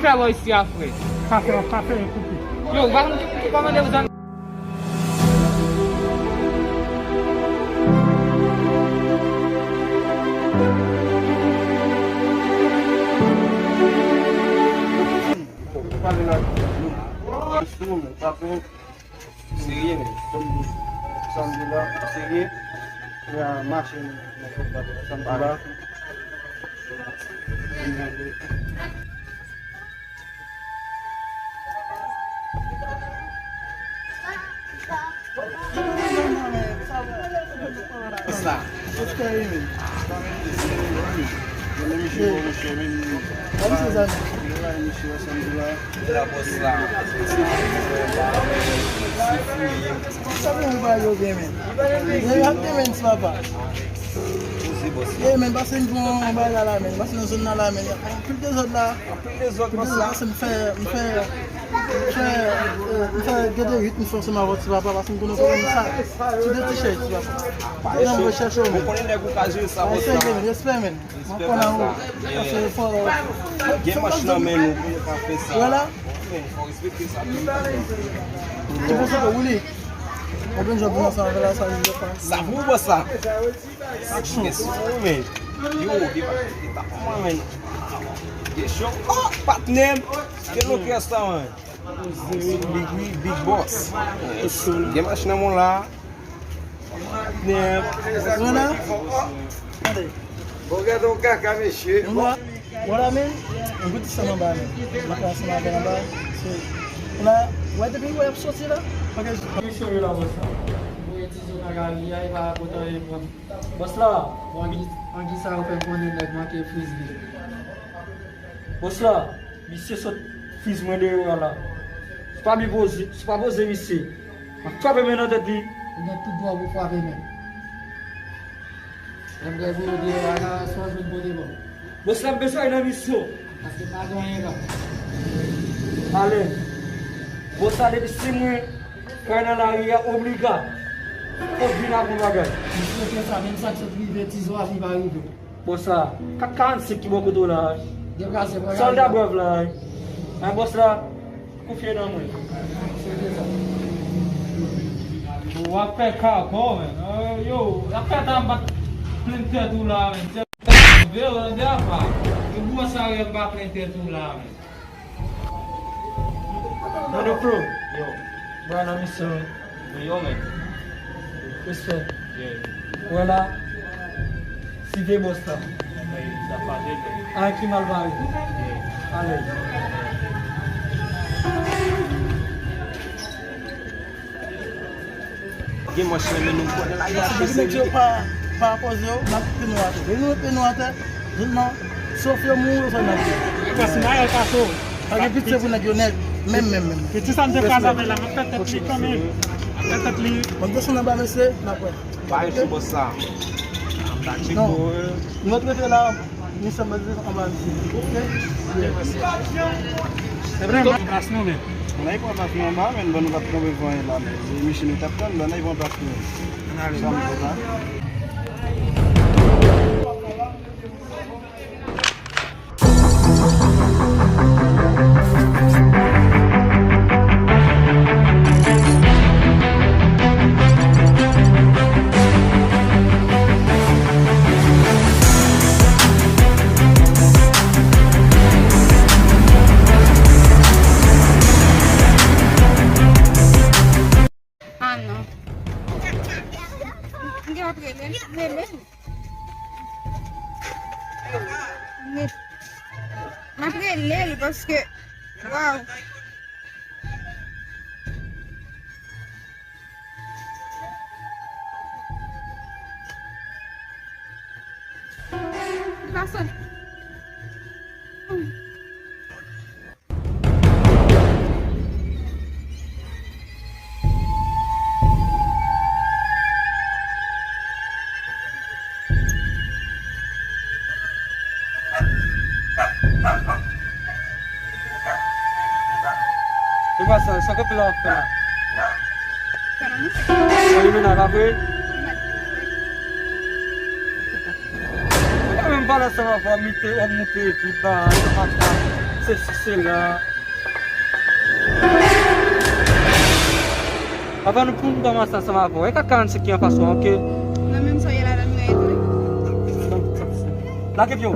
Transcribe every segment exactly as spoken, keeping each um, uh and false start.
Fè lò isi a, frè. Sa fè, sa fè koupi. Yo, ou pa konn ki, ki kòmande ou zanmi? Pale la. Instrument, pa fè. Serye, men. Sanm di la, serye. Ya, mache, men. Sanm di la. Sa. Mesye, mesye, mesye, mesye. La bòs la. Sa pou mwen ba yo gen, men. Yo ap gen, men, ti papa. Poze bòs la. Ey, men, pase m pran yon bagay la, men. Pase nan zòn nan la, men. Anpil dezòd la. Anpil dezòd, bòs la. Pase m fè, m fè, m fè, euh, m fè gade uit, m fè ansanm avè ti papa, pase m konnen pwoblèm sa. Ti de ti chèz, ti papa. Konnen m chèche w, men. Ou konnen nèg ou ka jere sa, bòs la. Respè, men. Respè, men. Mwen konnen ou. Gen manch nan men nou pou nou ka fè sa. Vwala. Fò respekte sa tou. Ti pwofesè Willy. Mwen konn jwè pou mwen sa, vwala sa, li fè. Sa pou bòs la. Aksyon. Yes, men. Yo, li pa, li pa pou mwen, men. Kesyon. Oh, patnè m. Ke nou kè sa, men. Big, big, big boss. Yes. Gen machin nan men w la. Patnè m. Vwala. Tande. Bon, gade yon kaka, mesye. Vwala, men. Yon gout di san anba, men. Mwen pran san anba, anba. Se, la, wè depi wè y ap soti la. Ok. Mesye yo la, bòs la. Voye ti zo nan lari a, e pa pote anyen pran. Bòs la. Bon, angi, angi sa yo fè m konnen nèg manke frizbi. Bòs la, misye sot friz mwen deyò a la. Se pa byen poze, se pa poze misye. M ap frape men nan tèt li. Ou gen tout dwa pou frape men. Lè m pral voye w deyò a la, swa jwenn pote bon. Bòs la, m bezwen al nan misyon. Paske pa gen anyen la. Ale. Bòs la, depi se mwen, kay nan lari a, obliga. Fòk vin ak yon bagay. M swete sa, menm sa k sot rive, ti zo a, li pa rive. Bòs la, kat karannsenk ki bò kote w la. Deplase, bò. Sòlda brav la, wi. An, bòs la, konfye nan mwen. Bon, w ap fè kakò, men. Yo, w ap fè tan bat plen tèt ou la, men. Vero, nan de apa. Yo, bò sa, yo pa plen tèt ou la, men. Mano Flo. Yo. Bra nan misyon. Yo, men. Respè. Yeah. Wè la. Siveye bòs la. Hey, sa pa de men. Ay, ki mal bare. Yeah. Ale. Gen manch nan men nou konnen la. Depi nèg yo pa, pa poze yo, n ap pete nou atè. Depi nou pete nou atè, jounman, sof yo mouri, yo fè n ap viv. Pase mayèl pase w. Pa gen pitye pou nèg yo nèt, menm, menm, menm. Piti sa m te kraze avè l la, m ap fè tèt li kanmenm. M ap fè tèt li. Bon, desann anba, mesye, n ap wè. Pa yon ti bòs sa. Non. Nou ret rete la. Ni sa mwen di anba misye. Oke? Se vre, m pran plas nou, men. Nan, li pran plas nou anba, men, ban nou t ap kanpe pou anyen la, men. Se misye nou t ap tann, ban nan, li pran plas nou. Ann ale. Sa m di la. Ah non. M gen ap rele l, rele l. M ap rele l paske, waw. Li pa sonn. E pa sa, sa konpil la w ap fè la. Sa limenay pa vre? Mwen menm pandan sa w ap moute, w ap moute epi ba, pa sa. Sesi, sela. Avan nou pou m kòmanse ansanm avè w, e kat karannsenk ki anfas ou an, oke? Mwen menm sa w ye ladan m genyen tou wi. Lage pye w.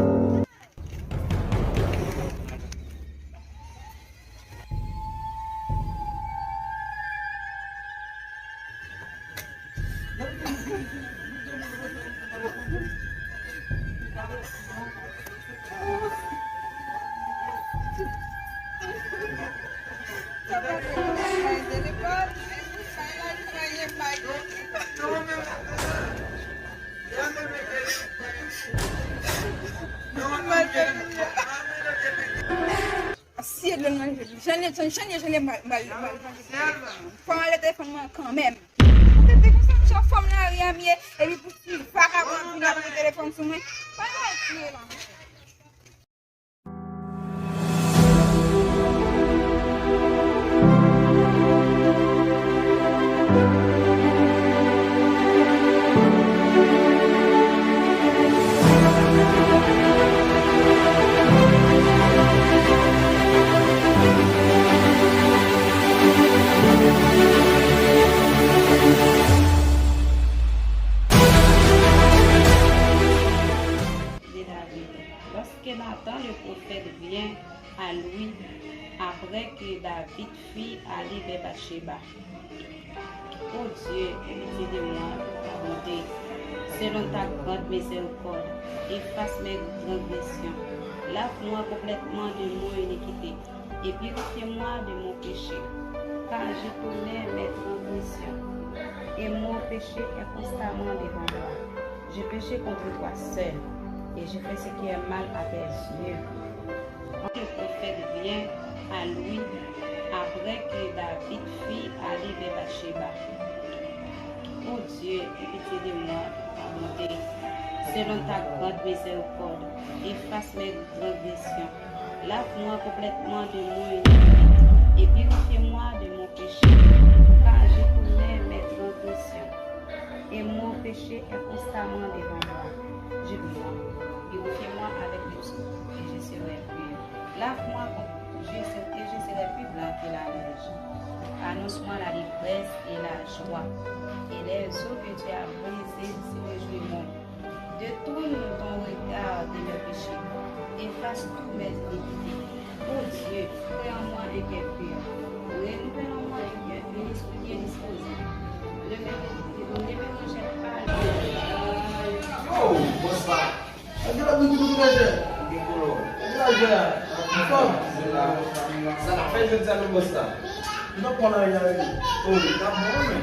Siye dlo nan je li. Jan li, jan, jan li, jan li mal, mal, mal manje. Fò m ale telefòn mwen kanmenm. Mwen te di konsa, m se yon fanm lari a m ye, epi pou ti vakabon vin ap pran telefòn sou mwen. Bagay vre la, monchè. De David. Lorsque Nathan le prophète vint à lui après que David fut allé vers Bathsheba. Ô Dieu, aie pitié de moi, ta bonté, selon ta grande miséricorde, efface mes transgressions. Lave-moi complètement de mon iniquité et purifie-moi de mon péché, car je connais mes transgressions, et mon péché est constamment devant moi. J'ai péché contre toi seul, et j'ai fait ce qui est mal à tes yeux. Le prophète vint à lui après que David fut allé vers Bathsheba. Ô Dieu, aie pitié de moi, ta bonté, selon ta grande miséricorde, efface mes transgressions. Lave-moi complètement de mon iniquité et purifie-moi de mon péché, car je connais mes transgressions, et mon péché est constamment devant moi. Je prie, purifie-moi avec l'eau et je serai pur. Lave-moi, je serai, et je serai plus blanc que la neige. Annonce-moi l'allégresse et la joie, et les eaux que tu as brisées se réjouiront. Détourne ton regard de mes péchés, efface tous mes iniquités. Ô Dieu, crée en moi un cœur pur, renouvelle en moi un cœur, un esprit bien disposé. Ne me, ne me rejette pas. Yo, bòs la. Anke la vin toutou manje. Anke la jè. Anfòm. Sa n ap fè jodi a, nou bòs la. Nou t ap pran lari a, wi. Oh, li t ap bon, men.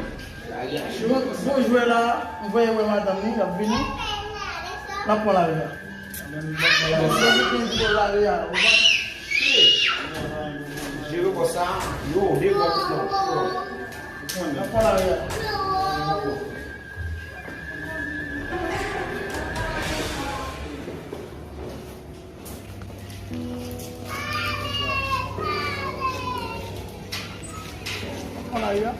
Bon, bon jwè la, m voye wè madanm li, l ap vini. N ap pran lari a. Jere kò sa, yo, de kò sa. N ap pran lari a. Pran lari a.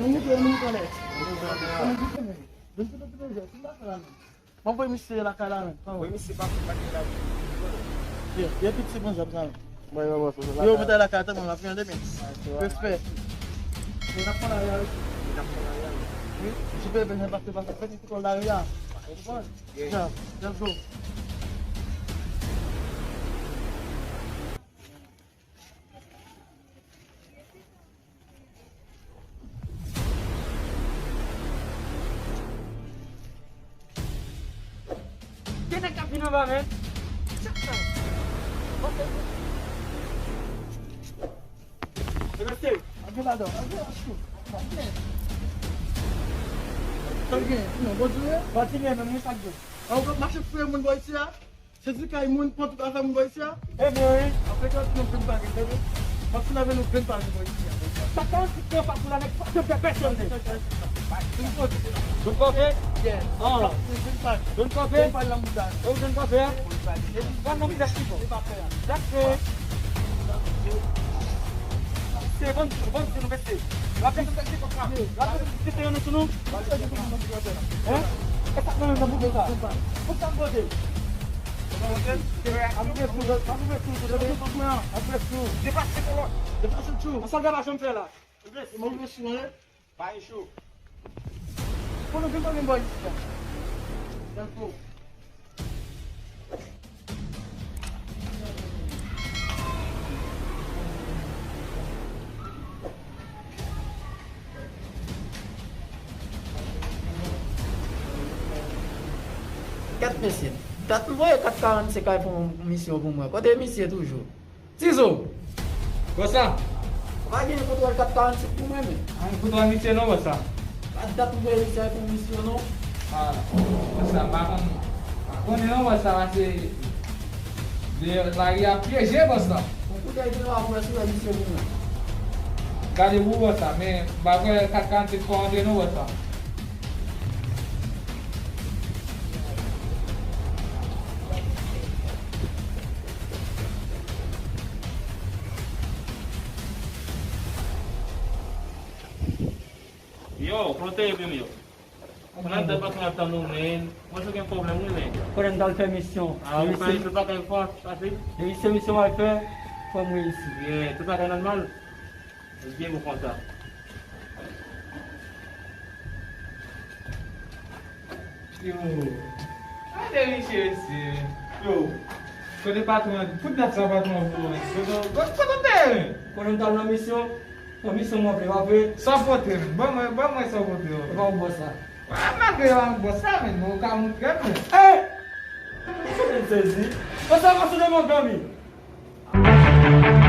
Nou moute, nou moute anlè. Mwen voye misye lakay la menm. Voye misye pa pou lakay la. Ye, ye tout se bon zam sa menm. Yo, mwen ta lakay, tanmen, m ap fè yon demen. Respè. Yo, n ap pran lari a, wi. Wi, si pe bezwen pase, pase, pase tout lari a. Ou konprann? Yeah, let's go. Gen nèg k ap vin anba, men. Chak sa. Ok. Mesye. Antre ladan, antre, antre. Sa gen? Non, bon, di, bon, di, men, men, sa k gen? An, ou p ap mache fouye moun bò isi a? Sezi kay moun, pran tout afè moun bò isi a? Ebyen, wi. Apre ke nou vin pale, tande? M ap fin avè nou vin pale bò isi a. Sa ka antik nan pakou la, nèg pa t fè pèsonn de. Vin kote. Vin kote? Yes. Ah. Vin pale. Vin kote? Vin pale nan bouda. Ou vin kote, a? Vin pale. E vin pale nan bouda ki bon. E pa fè a. Dakò. Se bon, bon, se nou mete. Rapid, rapid, se yon nou sou nou. Hein? E sa k nan menm nan bouda sa? Pou sa m pote. Ap ouvè sou, ap ouvè sou, ap ouvè sou. Depase kolon. Depase sou. Sa l pa janm fè la. Mwen ouvè sou, wi. Pa gen cho. Konnen gen konbyen bò isit la? Tankou. Gad mesye, dat m voye kat karannsenk al fè yon misyon pou mwen. Kote misye toujou? Tizo! Bòs la! Ou pa gen kontwòl kat karannsenk pou mwen, men? Pa gen kontwòl misye non, bòs la. Pa dat m voye misye pou misye non. Ah, bòs la, m pa konn, pa konnen non, bòs la, pase de lari a pyeje, bòs la. Bon, koute gen yon apwè sou misye pou mwen. Gade pou bòs la, men m pa kwè kat karannsenk fò antre non, bòs la. Yo, kote w ye, Benyo? Mwen ap tann, mwen ap tann ou, men. Mwen sou gen pwoblèm, wi, men. Konnen m t al fè misyon. Ah, ou fè tout bagay fò, pase? Depi se misyon m al fè, fò m reyisi. Yeah, tout bagay nòmal. Byen bon konsa. Yo. Gade misye, mesye. Yo. Kote patwon an? Fout dat sa patwon an pou mwen. Kote, kote, kote w te ye? Konnen m t al nan misyon. Nan misyon mwen vle, pa vre? Sa w pote, men. Ban mwen, ban mwen sa w pote, yo. E pa yon bòs la. Ah, malgre yo an bòs la, men, bon, ou ka moutre m, men. Ey! Kote m sezi? Bòs la pa sou de mwen, zanmi.